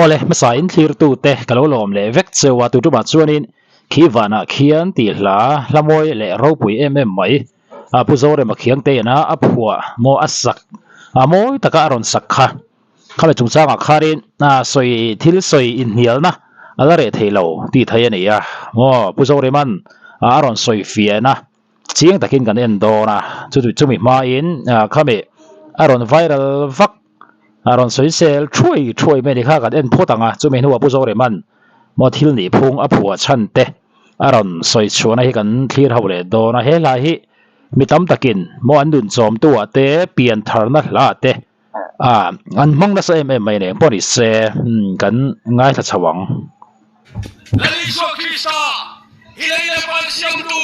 Awle, hmasa in thlirtute ka lo lawm leh vek cheu a, tutumah chuanin khi vanah khian tih hla hla mawi leh ropui em em mai a Pu Zorema Khiangteina a phuah maw a sak a mawi taka a rawn sak kha. Khami chungchangah khanin sawi thil sawi inhnialna a la reh thei lo tih thei a ni a, maw Pu Zorema'n a rawn sawi fiahna chiang takin kan en dawn a, chumi hmain khami a rawn viral vak a rawn sawi sel thuai thuai mai a ni kha kan en phawt ang a, chumi hnuah Pu Zorema'n maw thil nihphung a phuah chhan te a rawn sawi chhuahna hi kan thlir ho leh dawn a, he hla hi mi tam takin maw an nun chawmtuah te pian tharna hla te A, an hmang nasa em em mai nen pawh ni se, kan ngaithla chho ang. Lal Isua Krista, i lei leh van siamtu,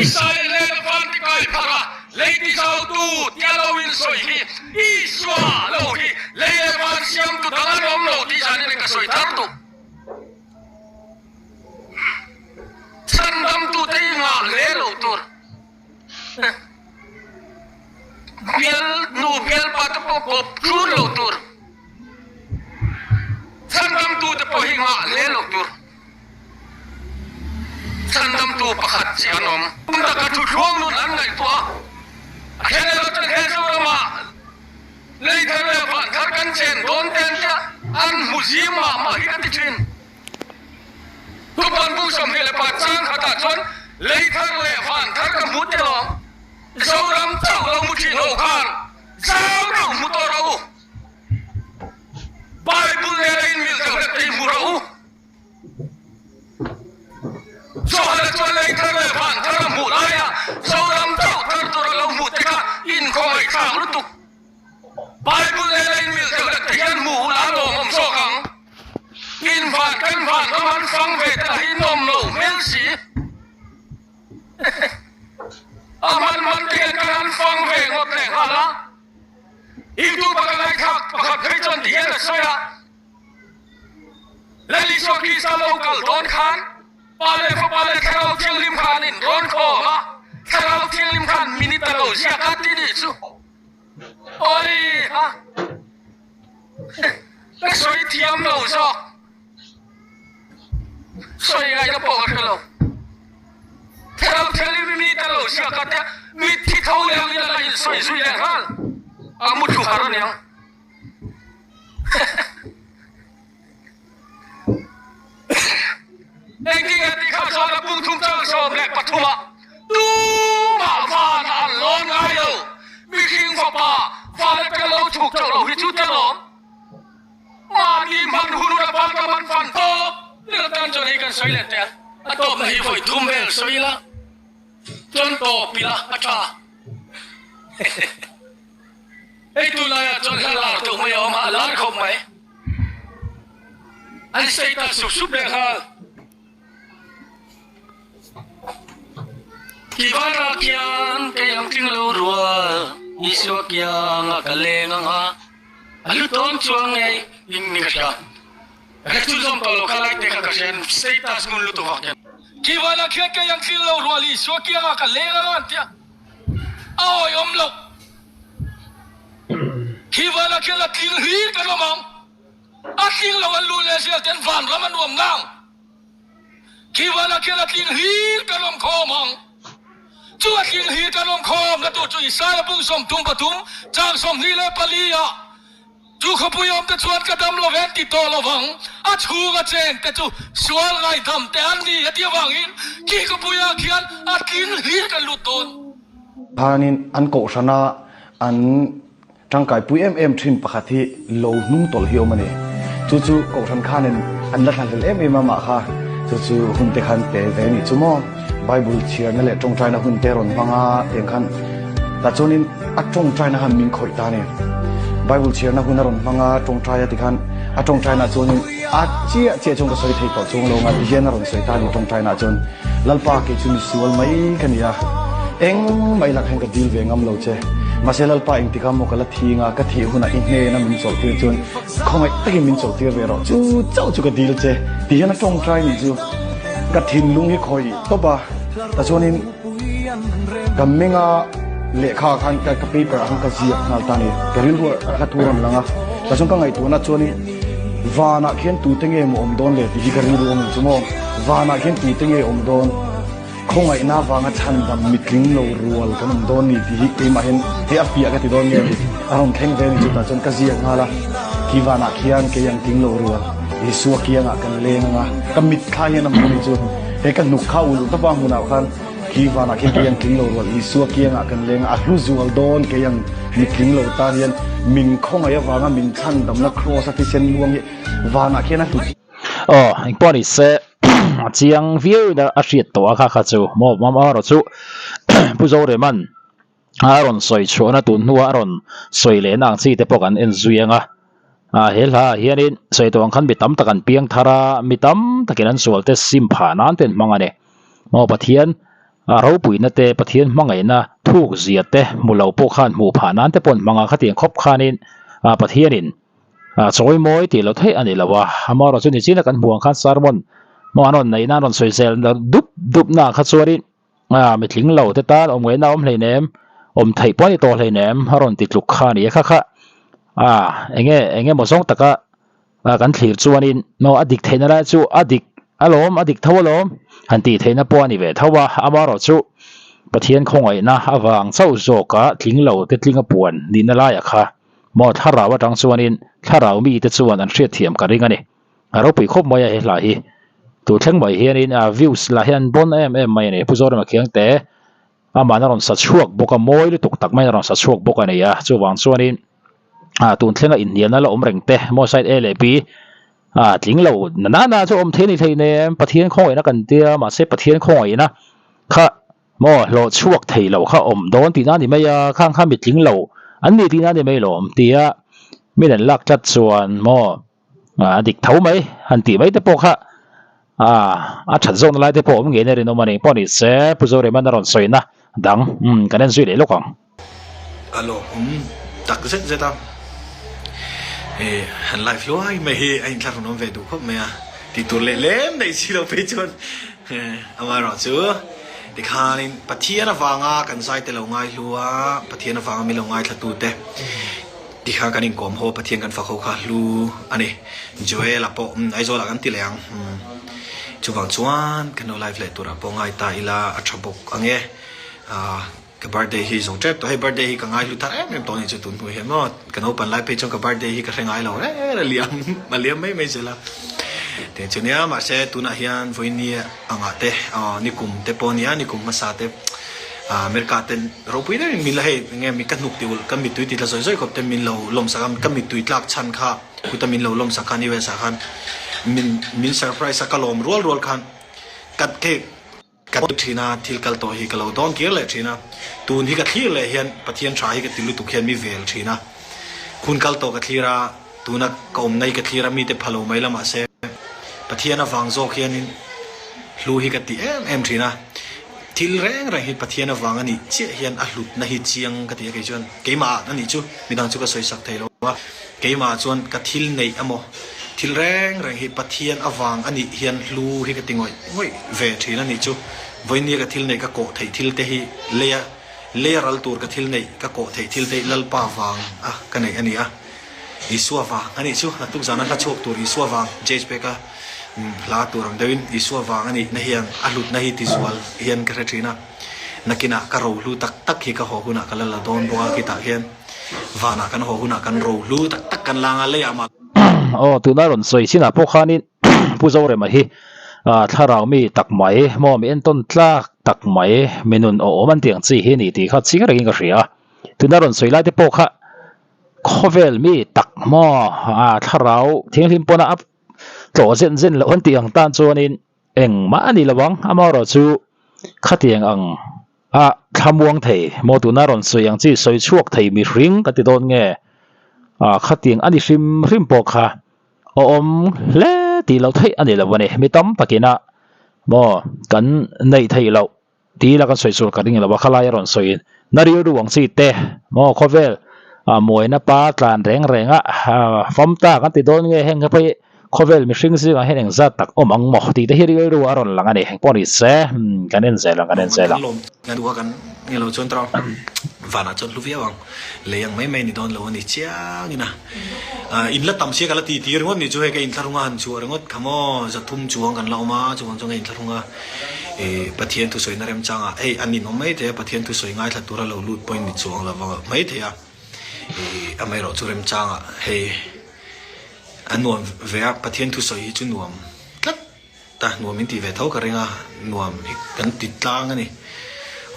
Israel hnena van ti kai phak a, lei ti zautu tia lo in sawi hi, Isua lo hi lei leh van siamtu dang an awm lo tih zanin ka sawi thar duh. Chhandamtute i ngah hle lo tur. Bial nu bialpa te pawh kawp tlur lo tur, chhandamtu te pawh hi nghah hle lo tur, chhandamtu pakhat chi an awm. Tum taka thuthluang nun an ngaihtuah a, a then erawh chuan he Zoramah lei thar leh van thar kan chen dawn te an tia, an hmu zim mah mah hi ka ti thin. Tupan bu 25 chang khatah chuan lei thar leh van thar ka hmu tel awm. Zoram chauh lo mu thin ho khan zau deuh hmu tawh rawh u. Bible nena inmil deuh hlek te hi hmu rawh u. Johana chuan lei thar leh van thar a hmuh laia Zoram chauh thar tur a lo hmuh te kha inkhawngaihthlak lutuk. Bible nena inmil deuh hlek te hian hmuh hun a lawmawm zawk ang. In van kan van ram an fang ve te lah hi nawm lo hmel si. A hman hman te hian kan han fang ve ngawt leh nghal a. Youtube a ka ngaithlak pakhat phei chuan ti hian a sawi a, Lal Isua Krista lo kal dawn khan Pa leh Fapa leh Thlarau Thianghlim kha an inrawn khawm a, Thlarau Thianghlim khan minute a lo ziak a ti nih chu. Awi ha! Ka sawi thiam lo zawk. Sawi ngaihna pawh ka hre lo. Thlarau Thianghlim mi ta lo ziak a tia mitthi tho leh angin a la insawi zui leh nghal. A mu thlu har aniang. Engtin nge tih kha chuan a pung thum chang 13 ah tumah van ah an lawn ngai lo. Mihring fapa van atanga lo chhuk chauh lo hi chu tlawm. Mahni hman hun hun a van ka man fan tawp ber tan chuan hei kan sawi leh teh a, a tawpna hi vawi thum vel sawi ila chuan tawp ila a tha. Hei tunlaiah chuan hla lar deuh mai a awm a, a lar khawp mai. An sawi ta sup sup leh nghal. Tivara kiang kei ang tling lo rual, Isua kiang a ka leng ang a, a lu tawn chuang ngei in ni ka hria. Ka chu zawm tawh lo kha lai te kha ka hria, status ngun lutuk vak hian. Tivara khian kei ang tling lo rual, Isua kiang a ka leng ang a an ti a, a awihawm loh. Khi vanah khian a tling hlir kan awm ang. A tling lo an luh leh zel ten vanram a nuam ngang. Khi vanah khian a tling hlir kan awm khawm ang. Chu a tling hlir kan awm khawm na tur chu Isaiah bung 33 chang 24 ah Chu khawpui awm te chuan ka dam lo ven ti tawh lo vang, a chhunga cheng te chu sual ngaihdam te an ni a ti avangin khi khawpuiah khian a tling hlir kan lut dawn. Khanin an kohhrana an tangkaipui em em thin pakhat hi lo hnung tawlh hi awm a ni. Chu chu kohhran khanin an la thlahlel em em a mah kha chu chu hun te khan pe ve a nih chu maw. Bible chhiarna leh tawngtaina hun te rawn hmang a tiang khan tah chuanin a tawngtaina khan min khawih ta a ni. Bible chhiarna hun a rawn hmang a tawngtai a tikhan a tawngtaina chuanin a chiah chiah chuan ka sawi thei tawh chuang lo ang a tihian a rawn sawi ta a ni tawngtaina chuan Lalpa kei chu misual mai ka ni a eng mai lak hian ka dil ve ngam lo che mahse Lalpa engtikah maw ka la thing a ka thih hunah i hnena min chawlh tir chuan khawngaih takin min chawlh tir ve rawh chu chauh chu ka dil che tihian a tawngtai nih chu Ka thinlung hi khawih tawp a, tichuanin ka menga lehkha ah khan ka paper ah khan ka ziak nghal ta a ni, ka rilru a hla thu a rawn lang a, tichuan ka ngaihtuahna chuanin. Vanah khian tute nge maw awm dawn le tih hi ka rilru awm ang chu maw. Vanah khian tute nge awm dawn? Khawngaihna avanga chhandam mitling lo rual kan awm dawn ni tih hi keimah hian hei a fiah ka ti dawn nge ni. A rawn thleng ve a ni chutah chuan ka ziak nghal a, khi vanah khian kei ang tling lo rual Isua kiangah kan leng ang a, ka mitthla hian a hmu ni chu. Hei ka hnuk kha ulh tawp a hmunah khan khi vanah khian kei ang tling lo rual Isua kiangah kan leng a, a hlu zual dawn kei ang mitling lo tan hian min khawngaih avanga min chhandamna kraws a thisen luang hi vanah khian a hlu. Aw, engpawh ni se. A chiang viau in a hriat tawh a kha kha chu maw amaherawh chu Pu Zoreman a rawn sawi chhuahna tun hnua a rawn sawi lehna ang chi te pawh kan en zui ang a ah he hla ah hianin sawi tawh ang khan mi tam tak an piang thar a mi tam takin an sual te sim phah nan te an hmang a ni maw Pathian a ropuina te Pathian hmangaihna thuk zia te hmu lo pawh khan hmuh phah nan te pawh an hmang a khatiang khawp khanin ah Pathianin Ah chawi mawi tih loh theih a ni lo a, amaherawh chu nichina kan hmuh ang khan sermon maw an rawn neihna an rawn sawi zel dup dup na kha chuanin ah mi tling lo te tan awm ngaihna a awm hleinem, awm theih pawh a ni tawh hleinem a rawn ti tluk kha a ni a kha kha ah enge enge maw zawng taka kan thlir chuanin maw a dik theihna lai chu a dik alawm a dik tho alawm han tih theihna pawh a ni ve tho a, amaherawh chu Pathian khawngaihna avang chauh zawka tling lo te tlinga puan nihna laiah kha. Maw thlarau atang chuanin thlarau mite chuan an hriatthiam ka ring a ni. A ropui khawp mai a he hla hi. Tu thleng mai hianin a views lah hi an bon em em mai a ni. Pu Zorema Khiangte amahna rawn sa chhuak bawk a, mawi lutuk tak maiin a rawn sa chhuak bawk a ni a. Chuvang chuanin a tun thlenga inhnialna la awm reng te maw side A leh B a tling lo na na chu awm thei a ni hleinem. Pathian khawngaihna kan tia mahse Pathian khawngaihna kha Maw hlawh chhuak thei lo kha awm dawn tihna a ni mai a, khang kha mi tling lo an ni tihna a ni mai lawm tia min an lak tlat chuan maw a dik tho mai han tih mai te pawh kha a that zawkna lai te pawh awm ngei na rinawm a ni pawh ni se Pu Zoreman a rawn sawina dang kan en zui leh lawk ang. A lawmawm tak zet zet a, eh han live hluai mai hi a inthlahrun awm ve duh khawp mai a, tih tur leh lem neih si lo phei chuan amaherawh chu tikhanin Pathian avanga kan zai te lo ngai hlu a, Pathian avanga min lo ngaithla tu te tikhan kan inkawm ho a Pathian kan fak ho kha hlu a ni, Joel a pawh Aizawl ah kan ti leh ang, chuvang chuan kan lo live leh turah pawh ngai ta ila a tha bawk ang e, ah. Ka birthday hi zo tep tawh, hei birthday hi ka ngaihlu thar em em tawh ni chu tun hnu hian maw, ka naupan lai phei chuan ka birthday hi ka hre ngai lo reng a liam a liam mai mai zel a, tiang chu nia mahse tunah hian vawiini angah te aw nikum te pawh nia nikum hmasa te ah America ten ropui deuhin min la hei enge mi ka hnuk ti ulh ka mittui ti tla zawi zawi khawp te min lo lawmsak a ka mittui tlak chhan kha kut a min lo lawmsak khan US ah khan min min surprise a ka lawm rual rual khan ka hei Ka ti thin a, thil kal tawh hi ka lo dawn kir leh thin a, tun hi ka thlir leh hian Pathian tha hi ka ti lutuk hian mi vel thin a, hun kal tawh ka thlir a, tuna ka awmna hi ka thlir a, mite pha lo mai la mahse Pathian avang zawk hianin hlu hi ka ti em em thin a, thil reng reng hi Pathian avang a nih chiah hian a hlutna hi chiang ka ti a kei chuan keimah ah a nih chu midang chu ka sawi sak thei lo a. Keimah chuan ka thil neih emaw, thil reng reng hi Pathian avang a nih hian hlu hi ka ti ngawih ngawih ve thin a nih chu. Vawinia ka thil neih ka kawh theih thil te hi leia leia ral tur ka thil neih ka kawh theih thil te hi Lalpa vang a ka neih a ni a. Isua vang a nih chu. Naktuk zana hla chhuak tur Isua vang J Peka hla tur ang deuhin Isua vang a nihna hian a hlutna hi tizual hian ka hre thin a. Nakinah ka rohlu tak tak hi ka haw hunah ka la la dawn bawk a khitah khian. Vanah kan haw hunah kan rohlu tak tak kan lang a, leiah mah. Aw, tuna rawn sawi chinah pawh khanin Pu Zorema hi thlarau mi tak mai, maw mi entawn tlak tak mai, mi nun awhawm an tih ang chi hi a ni tih kha ching rengin ka hria a. Tuna rawn sawi lai te pawh kha khawvel mi tak maw thlarau thianghlim pawna a tlawh zen zen loh an tih ang tan chuanin engmah a ni lo ang, amaherawhchu khatiang ang A thlamuang thei maw tuna rawn sawi ang chi sawi chhuak thei mihring ka ti dawn nge? A khatiang a ni hrim hrim pawh kha a awm hle tih loh theih a ni lo a ni. Mi tam takina maw kan neih theih loh tih ila kan sawi sual ka ring lo a, khalai a rawn sawi na rilru ang chi te maw khawvel a muaina pa tlan reng reng a fam ta kan ti dawn nge heng kha phei. Khawvel mihring zingah hian engzat tak awm ang maw tih te hi rilru a rawn lang a ni. Engpawh ni se, kan en zel ang, kan en zel ang. Kan duh a kan nge lo chuan tawng vanah chuan hlu viau ang. Lei ang mai mai ni dawn lo a ni chiang in a. In la tam sia ka la ti ti ringawt ni chu hei ka inthlahrung a han chhuah ringawt kha maw zathum chuang kan la awm a chuvang chuan ka inthlahrung a Pathian thusawina remchangah hei an inawm mai thei a Pathian thusawi ngaithla tura lo lut pawhin ni chuang lo vang mai thei a amaherawh chu remchangah hei a nuam ve a Pathian thusawi hi chu nuam tlat. Ta nuam in tih ve tho ka ring a, nuam hi kan ti tlang a ni.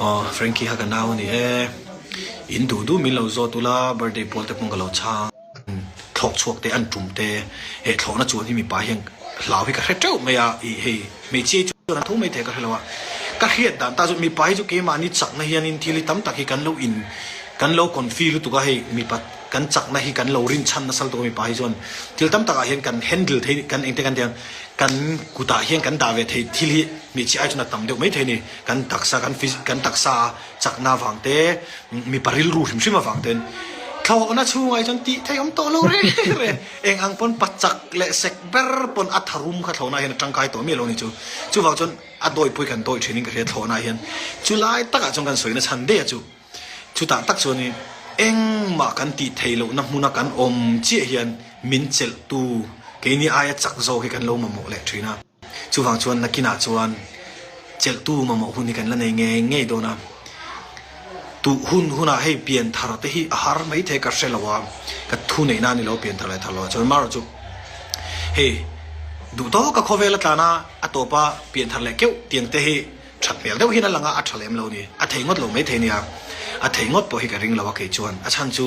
Aw Frankie kha ka nau a ni e, in duh duh min lo zawt ula birthday pawl te pawh ka lo chhang, thlawk chhuak te an tum te, he thlawhna chuan hi mipa hian hlau hi ka hre teuh mai a, ih hei hmeichhia hi chuan an tho mai thei ka hre lo a, ka hriat dan ta chu mipa hi chu keimahni chakna hianin thil hi tam tak hi kan lo in kan lo confi lutuk a hei mipa kan chakna hi kan lo rinchhan nasa lutuk a mipa hi chuan thil tam takah hian kan handle thei kan engte kan tih ang kan kutah hian kan dah ve thei thil hi hmeichhia ai chuan a tam deuh mai thei a ni kan taksa kan kan taksa a chakna avang te mipa rilru hrim hrim avang ten thlawhna chhungah hi chuan tih theih awm tawh lo reng reng eng ang pawn pa chak leh sek ber pawn a tharum kha thlawhna hian a tangkai tawh miah lo a ni chu chuvang chuan a dawi pawh hi kan dawi thin in ka hria thlawhna hian chulai takah chuan kan sawina chhan daih a chu. Chutah tak chuan i engmah kan tih theih lohna hmuna kan awm chiah hian min chelhtu keini aia chak zawk hi kan lo mamawh leh thin a. Chuvang chuan nakinah chuan chelhtu mamawh hun hi kan la nei ngei ngei dawn a. Tuh hun hunah hei pian thar te hi a har mai thei ka hre lo a, ka thu neihna a ni lo pian thar leh thar lo ah chuan marawh chu hei duh tawka khawvel a tlan a, a tawpa pian thar leh keuh tiang te hi That hmel deuh hian a lang a, a tha lem lo ni. A thei ngawt lo maithei nia. A thei ngawt pawh hi ka ring lo a kei chuan. A chhan chu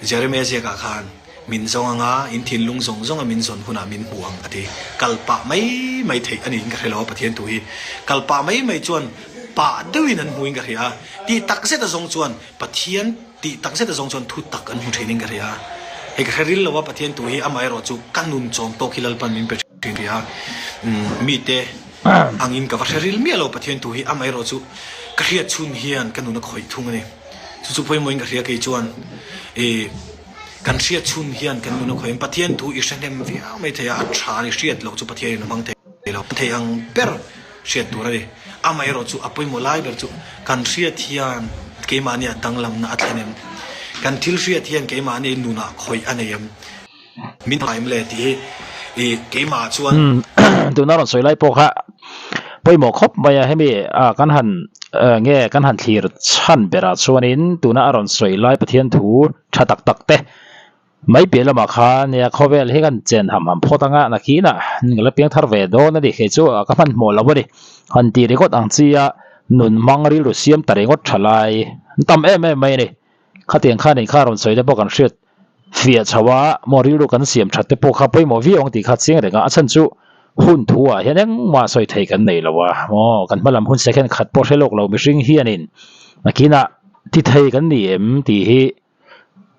Jeremiah ziakah khan min zawng anga in thinlung zawng zawnga min zawn hunah min hmu ang a ti. Kal pah mai mai theih a niin ka hre lo a Pathian thu hi. Kal pah mai mai chuan pah deuhin an hmuin ka hria a. Tih tak zet a zawng chuan Pathian Tih tak zet a zawng chuan thu tak an hmu thin in ka hria. Hei ka hre ril lo a, Pathian tu hi amaherawh chu ka nun chawm tawk hi Lalpan min pe thin ri a. Mite angin ka va hre ril miah lo Pathian tu hi amaherawh chu ka hriat chhun hian ka nun a khawih thung a ni. Chu chu pawimawhin ka hria kei chuan i kan hriat chhun hian kan nun a khawih in Pathian thu i hre hnem viau mai thei a, a tha a ni hriat loh chu Pathian in a hmang thei lo. Thei ang ber. Hriat tur a ni. Amaherawh chu a pawimawh lai ber chu kan hriat hian keimahni a danglamna a thlen em? Kan thil hriat hian keimahni nunah khawih a nei em? Min hma em le tih hi i keimahah chuan. Tuna rawn sawi lai pawh kha pawimawh khawp mai a, hemi kan han nge kan han thlir chhan berah chuanin tuna a rawn sawi lai Pathian thu tha tak tak te Mai piah lamah khan nia khawvel hi kan chen ham ham phawt anga nakinah ka la piang thar ve dawn a ni kei chu ka hmanhmawh lo a ni. Han tih ringawt ang chia nun hmang rilru siam ta ringawt tha lai an tam em em mai a ni. Khatiang khan in kha rawn sawi te pawh kan hriat fiah chho a maw rilru kan siam that te pawh kha pawimawh viau ang tih kha chiang reng a a chhan chu hun thu ah hian engmah sawi thei kan nei lo a maw kan hma lam hun second khat pawh hre lawk lo mihring hianin nakinah ti thei kan ni em tih hi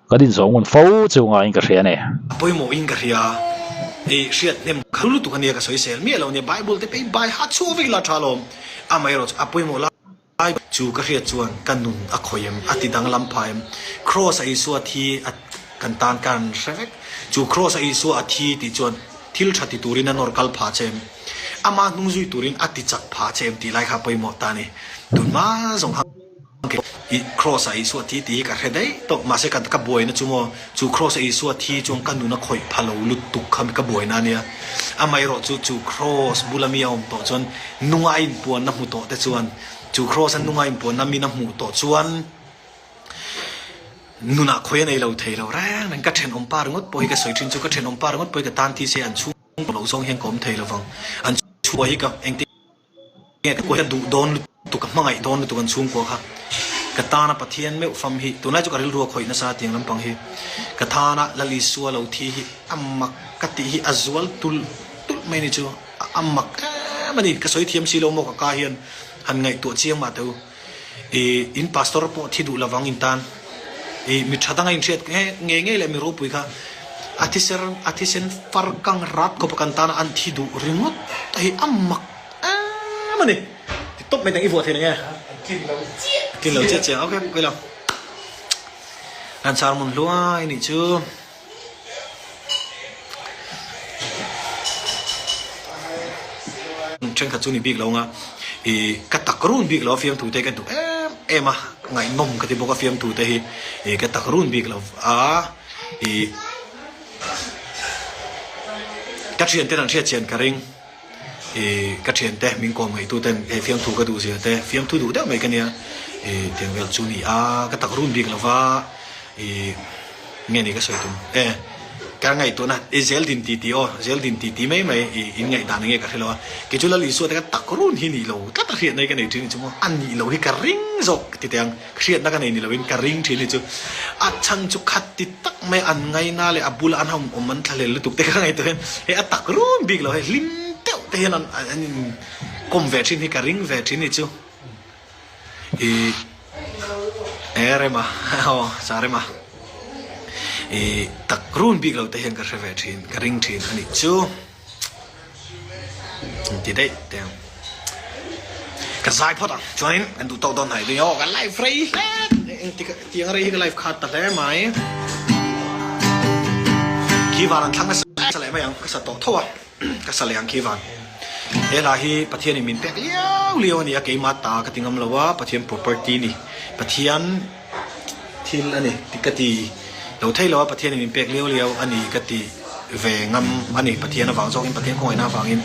Kan inzawh ngun fo chu ngaiin ka hria a ni. A pawimawhin ka hria. I hriat hnem kha lutuk a nia ka sawi sel miah lo nia Bible te pei bai hat chhuak vek ila tha lawm. Amaherawh chu a pawimawh lai chu ka hriat chuan ka nun a khawih em, a ti danglam phah em. Kraws a Isua thi a kan tan kan hre vek. Chu kraws a Isua a thi tih chuan thil tha ti turin a nawr kal phah che em. Amah hnung zui turin a ti chak phah che em tih lai kha a pawimawh ta a ni. Tunhma zawng kha. I Kraws-ah Isua thi tih hi ka hre daih tawh. Mahse ka ka buaina chu maw, chu Kraws-a Isua thi chuan ka nun a khawih pha lo lutuk kha ka buaina a nia. Amaherawh chu chu Kraws bula mi a awm tawh chuan nunga a inpuanna hmu tawh te chuan, chu Kraws-a nunga a inpuanna min a hmuh tawh chuan nunah khawih a nei lo thei lo reng reng. Ka thenawm pa ringawt pawh hi ka sawi thin chu ka thenawm pa ringawt pawh hi ka tan thi se an chhung lo zawng hian ka awm thei lovang. An chhungkua hi ka engtin. Nge ka kuah duh dawn lutuk, ka hmangaih dawn lutuk an chhungkua kha. Ka tana Pathian meuh fam hi, tunlai chu ka rilru a khawih nasa tiang lampang hi. Ka tana Lal Isua lo thi hi a mak ka tih hi a zual tulh tulh mai ni chu a mak em a ni. Ka sawi thiam si lo maw ka ka hian han ngaihtuah chiang mah teh u. I in pastor pawh thi duh lovang in tan. I mi tha danga inhriat ngei ngei leh mi ropui kha a thiser a thisen far kang rat khawp a kan tana an thi duh ringawt te hi a mak em a ni. Ti tawp mai dang i vuah thei nge? A tlin lo chiah chiah. Ok, pawi lo. Kan sermon hluai nih chu. Thenkhat chu ni bik lo anga ih ka tak run bik lo a fiamthu te ka duh em em a, ngaihnawm ka ti bawk a fiamthu te hi ih ka tak run bik lo a ih ka thian ten an hriat chian ka ring ih ka thian te min kawm ngaihtu ten hei fiamthu ka duh zia te fiamthu duh deuh mai ka nia ih tiang vel chu ni a ka tak run bik lo va ih. Nge ni ka sawi tum e. Ka ngaihtuahna i zel din ti ti aw, zel din ti ti mai mai i in ngaihdan enge ka hre lo a. Kei chu Lal Isua te ka tak run hi nih lo tlat a hriatna hi ka nei thin ni chu maw. A nih lo hi ka ring zawk ti teh ang. Hriatna ka nei ni loin ka ring thin ni chu. A chhan chu khat ti tak mai an ngaina leh a bula an awm awm an thlahlel lutuk te ka ngaihtuah hian hei a tak run bik lo hei hlim deuh te hian an an in kawm ve thin hi ka ring ve thin ni chu. I e rema aw sa rema i tak run bik lo te hian ka hre ve thin ka ring thin a nih chu ti daih te ang ka zai phawt ang chuanin kan duh tawk dawn hnai ding aw ka live rei hle engtik tiang rei hi ka live khat ta hle mai khi van an thlang nasa leh mai ang ka sa tawh tho a. Ka sa leh ang khi van. He hla hi Pathianin min pek liau liau a ni a, keimah ta ka ti ngam lo a, Pathian property ni, Pathian thil a ni ti ka ti lo thei lo a, Pathianin min pek liau liau a ni ka ti ve ngam a ni, Pathian avang zawkin, Pathian khawngaihna avangin.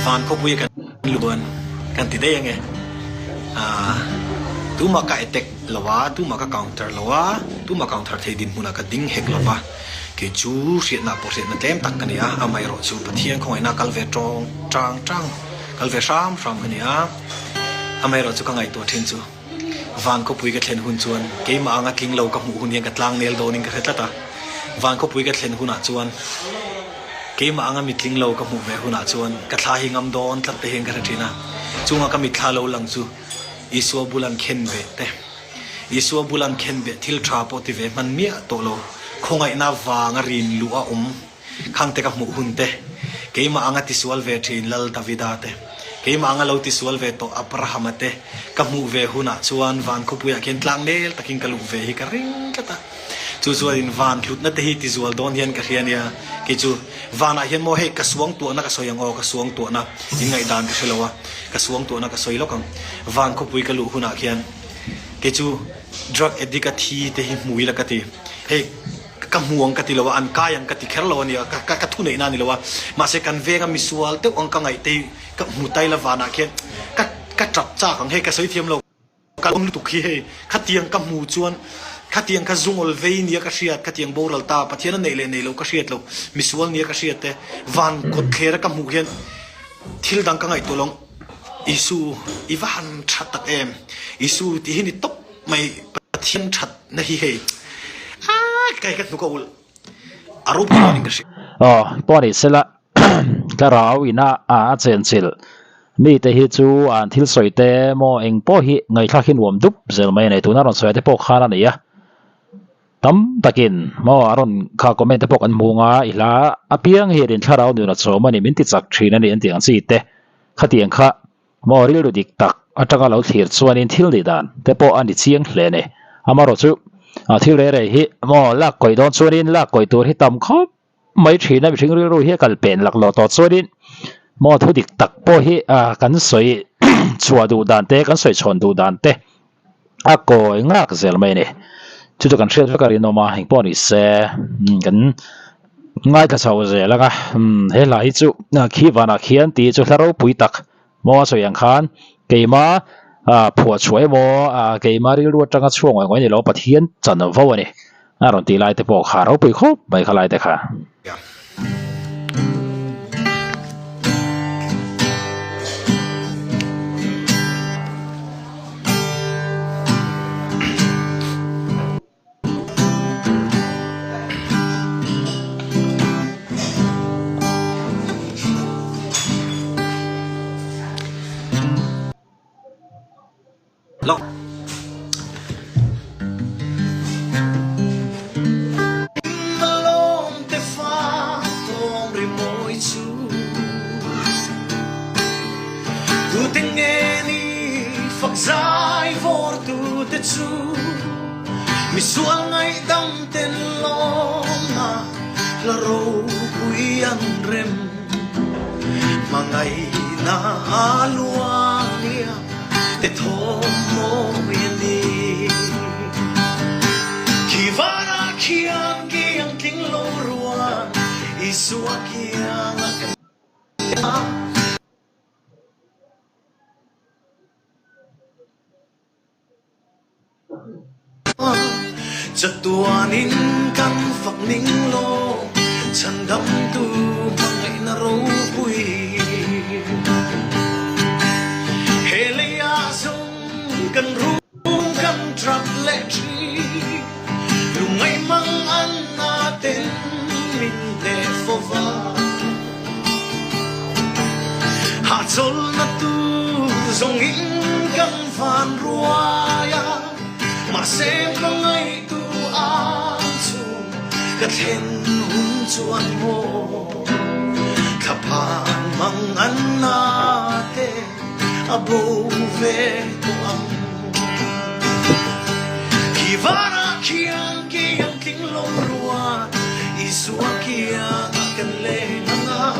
Van khawpui a kan. Luan kan ti daih ange. Aaa tumah ka attack lo a, tumah ka counter lo a, tumah counter thei dinhmunah ka ding hek lo va. Kei chu hriatna pawh hriatna tlem tak ka ni a, amaherawh chu Pathian khawngaihna kal ve tawng tang tang, kal ve hram hram ka ni a. Amaherawh chu ka ngaihtuah thin chu. Van khawpui ka thlen hun chuan keimah anga tling lo ka hmuh hun hian ka tlang nel dawnin ka hre tlat a. Van khawpui ka thlen hunah chuan keimah anga mitling lo ka hmuh ve hunah chuan ka thla hi ngam dawn tlat te hian ka hre thin a. Chunga ka mitthla lo lang chu Isua bulan khen beh te, Isua bulan khen beh thil tha pawh ti ve hman miah tawh lo, khawngaihna vanga rin luh a awm. Khangte ka hmuh hun te, keimah anga tisual ve thin Lal Davida te, keimah anga lo tisual ve tawh Abrahama te ka hmuh ve hunah chuan van khawpuiah khian tlang nel takin ka luh ve hi ka ring tlat a. Chu chuanin van hlutna te hi tizual dawn hian ka hria nia. Kei chu vanah hian maw hei ka suang tuahna ka sawi ang aw, ka suang tuahna in ngaihdan ka hre lo a, ka suang tuahna ka sawi lawk ang. Van khawpui ka luh hunah khian kei chu drug addict a thi te hi hmu ila ka ti. Hei. Ka hmu ang ka ti lo a, an kai ang ka ti kher lo a nia, ka ka thuneihna a ni lo a. Mahse kan venga misual deuh ang ka ngaih te hi ka hmu tai la vanah khian ka ka tap chak ang hei ka sawi thiam lo. Ka lawm lutuk hi hei khatiang ka hmu chuan khatiang kha zungawl vei nia ka hriat, khatiang boral ta Pathian a neih leh neih loh ka hriat loh, misual nia ka hriat te van kawt thler a ka hmuh hian thil dang ka ngaihtuah lo ang Isu i va han tha tak em, Isu tih hi ni tawp. Mai Pathian that na hi hei aai kai ka hnuk a ulh a ropui dawn in ka hria. Aw pawh ni sela thlarau ina a chenchilh mite hi chu an thil sawi te maw eng pawh hi ngaihthlak hi nuam dup zel mai a nei tuna rawn sawi te pawh khan a nei a tam takin maw a rawn kha comment te pawh kan hmu anga i hla apiang hian in thlarau nun a chawm a ni min ti chak thin a ni an tih ang chi te khatiang kha Maw rilru dik tak atanga lo thlir chuanin thil nih dan te pawh a ni chiang hle a ni. Amaherawh chu thil rei rei hi maw lak kawih dawn chuanin lak kawih tur hi tam khawp mai thin a, mihring rilru hi a kal pen lak lawh tawh chuanin maw thu dik tak pawh hi kan sawi chhuah duh dan te kan sawi chhawn duh dan te a kawi ngak zel mai a ni. Chu chu kan hriat vek a rinawm a, engpawh ni se kan ngaithla chho zel ang a, he hla hi chu khi vanah khian tih chu hla ropui tak maw a sawi ang khan keima phuah chhuah emaw keima rilru atanga chhuak ngawih ngawih a ni lo Pathian chanvo a ni a rawn tih lai te pawh kha ropui khawp mai kha lai te kha. Lo. Misual ngaihdam ten lawmna hla ropui an rem. Hmangaihna a luang nia te thawm mawi a ni. Khi vanah khian kiang tling lo ruan Isua kiang a kan a. Chatuanin kan fak ning law, chhandamtu hmangaihna ropui. He leiah zawng kan rum kan trap leh thin, lungngaih mang an na ten min hneh fo va. Hahchawlhna tur zawngin kan van ruai a, mahse ka ngaihtu ang chu ka thlen hun chuan maw thlaphan mang an na te a bo ve tawh ang. Khi varah khian kei ang tling lo ruat Isua kiangah kan leng ang a,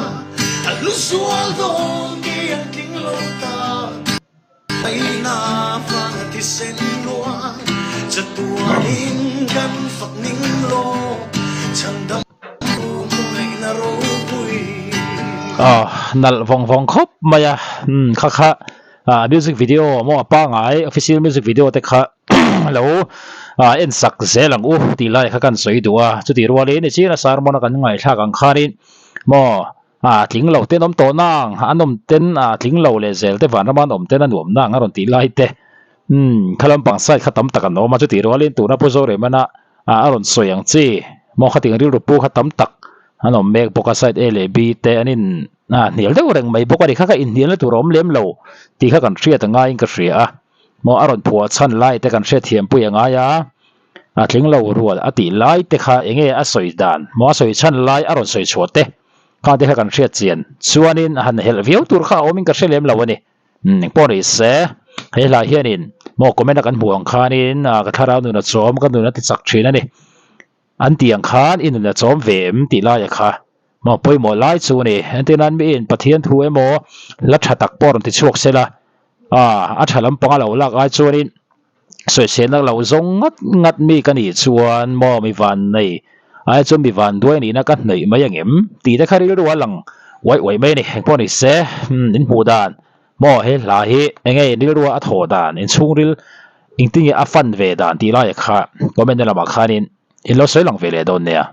a hlu zual dawn kei ang tling lo ta. Aina vanga thisen luang chatuanin kan fak ning lo chhandam tu hmangaihna ropui. Aw nalh vawng vawng khawp mai a, umm kha kha ah music video maw a pangai official music video te kha lo ah en sak zel ang u tih lai kha kan sawi duh a, chutih rualin ni chian a sermon a kan ngaihthlak ang khanin maw ah tling lo ten awm tawh nang an awm ten ah tling lo leh zel te vanrama an awm ten a nuam nang a rawn tih lai te umm kha lampang side kha tam tak an awm a chutih rualin tuna Pu Zoremana ah a rawn sawi ang chi maw khatiang rilru pu kha tam tak an awm mek bawk a side A leh B te an in ah hnial deuh reng mai bawk a ni kha kha inhnialna tur a awm lem lo tih kha kan hriat a ngaiin ka hria a maw a rawn phuah chhan lai te kan hriat thiam pui a ngai a a tling lo rual a tih lai te kha eng nge a sawi dan maw a sawi chhan lai a rawn sawi chhuah te kha te kha kan hriat chian chuanin a han helh viau tur kha a awmin ka hre lem lo a ni. Engpawh ni se, he hla hianin maw comment a kan hmuh ang khanin ka thlarau nun a chawm, ka nun a ti chak thin a ni. An tih ang khan i nun a chawm ve em tih laia kha maw pawimawh lai chu a ni. Entirnan miin Pathian thu emaw hla tha tak pawh rawn ti chhuak se la, a tha lampang a lo lak ai chuanin Sawiselna lo zawng ngat ngat mi ka nih chuan maw mi van nei ai chuan mi van duai nihna ka hnaih mai angem tih te kha rilru a lang uaih uaih mai a ni. Engpawh ni se in hmuh dan maw he hla hi enge in rilrua a thawh dan in chhungril engtin nge a fan ve dan tih laia kha comment na lamah khanin in lo sawi lang ve leh dawn nia.